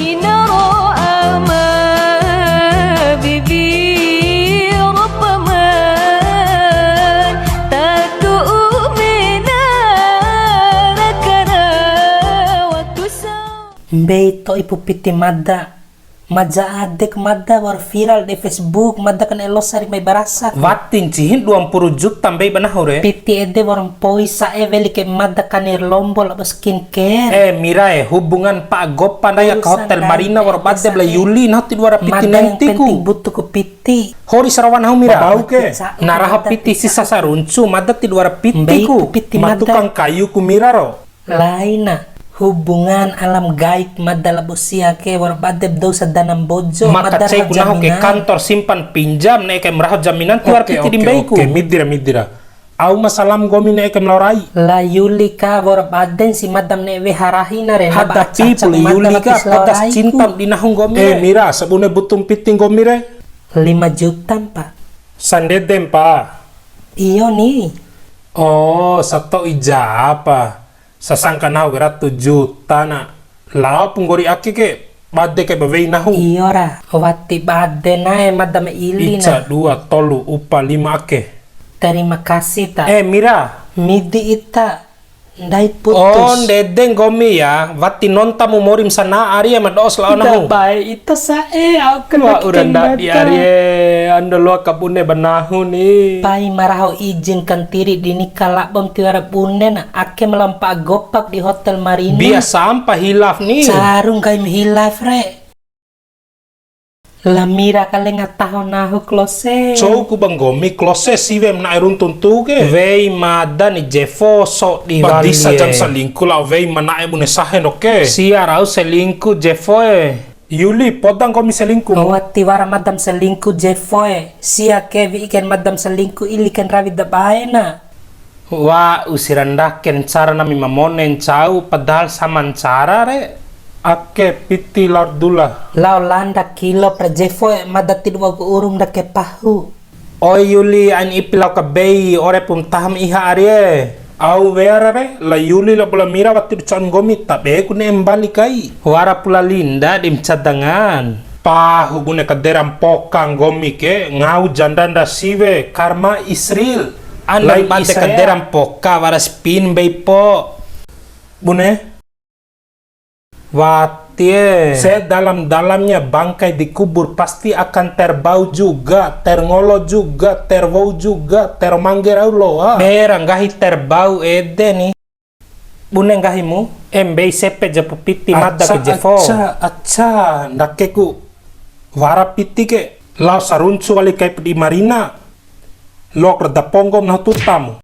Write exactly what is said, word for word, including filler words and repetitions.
Ina ro ama, bibi ro paman, ta tu'u mena ra kara waktu sa. Mbei to'i pu piti mada. Maja adek mada wa'ur viral di Facebook, mada ka ne'e losa ri mai barasa. Wati ncihin dua mpuru juta mbei ba nahu re. Piti ede wa'ur mpoi sa'e weli kai mada kani ro lombo labo skincare. Eh, Mira e, hubungan Pak Gopa ndai aka hotel Marina wa'ur bade bela Yuli, nahu tidu wara piti nentiku. Mada yang penting butuh ku piti. Hori sarawa nahu Mira. Bau ke. Na raho piti sisa saruncu, mada tidu wara pitiku. Mbei pu piti mada. Ma tukang kayu ku Mira ro. Laina, hubungan alam gaib mada labo sia ke, wa'ur bade ba dou sadana Mbojo, mada raho jaminan. Maka cei ku nahu ke kantor simpan pinjam, ne'e kai ma raho jaminan, tiwara piti di mbeiku. Oke, oke, oke, midi ra, midi ra. Au ma salam nggomi ne'e kai ma lao rai. La Yuli ka, wa'ur baden si mada ma ne'e weha rahina re, na ba aca-aca ku mada lapis lao raiku. Hatta pi pula Yuli ka, poda cintam di nahu nggomi re. Eh, Mira, sabune butum piti nggomi re? Lima juta mpa. Sandede mpa? Iyo ni. Oh, sato'i ja pa. Sasangka nahu ke ratu juta na. Lao pu nggori ake ke, bade kai ba wei nahu. Iyo ra, wati bade na'e mada ma ili na. Ica, dua, tolu, upa, lima ake. Terima kasih ta. Eh, Mira. Midi ita, ndai putus. Oh, ndede nggomi ya, wati nonta mu mori ma sana ari ya ma do'o si lao nahu. Ita bae, ita sa'e, au kan. Wa'ura ndadi ari e, ando loa kabune ba nahu ni. Pai ma raho izin kantiri di nika labo ma tiwara bune na, ake ma lao mpa gopak di hotel Marina. Biasa mpa hilaf ni. Caru nggahi ma hilaf re. La Mira ka lenga taho nahu klose. Cou ku ba nggomi klose siwe ma na'e runtu ntu ke. Wei mada ni Jefo sodi wali e. Ba disa jam selingkuh lao wei ma na'e bune sahe ndoke. Sia rau selingkuh Jefo e. Yuli, poda nggomi selingkuh. Wati wara mada ma selingkuh Jefo e. Sia ke wi'i kai mada ma selingkuh ili kai rawi da bae na. Wa'u si ra ndake ncara nami ma mone ncau, padahal sama ncara re. Ake piti lao ra dula. Lao landa kilo pra Jefo e, mada tidu wa'u uru ma ndake pahu. Oi Yuli, ain ipi lao kabei, ore pu ma taha ma iha ari e. Au wea ra re, la Yuli labo la Mira wati di ca'un nggomi, tabe ku ne'e mbali kai. Wara pu la Linda di ma cadangan. Pahu bune kadera mpoka nggomi ke, ngau janda nda siwe, karma Isril. Ando lain bade Israel. Kadera mpoka, wara spin mbei po. Bune. Wati e. Sedalam-dalamnya bangkai dikubur, pasti akan terbau juga, terngolo juga, terwou juga, termangge rau loa. Bera nggahi terbau ede ni. Bune nggahimu, e mbei sepe japu piti mada ke Jefo. Aca, aca, aca, ndakeku wara piti ke, lao saruncu wali kaipu di Marina, loak ra da ponggo nahu tutamu.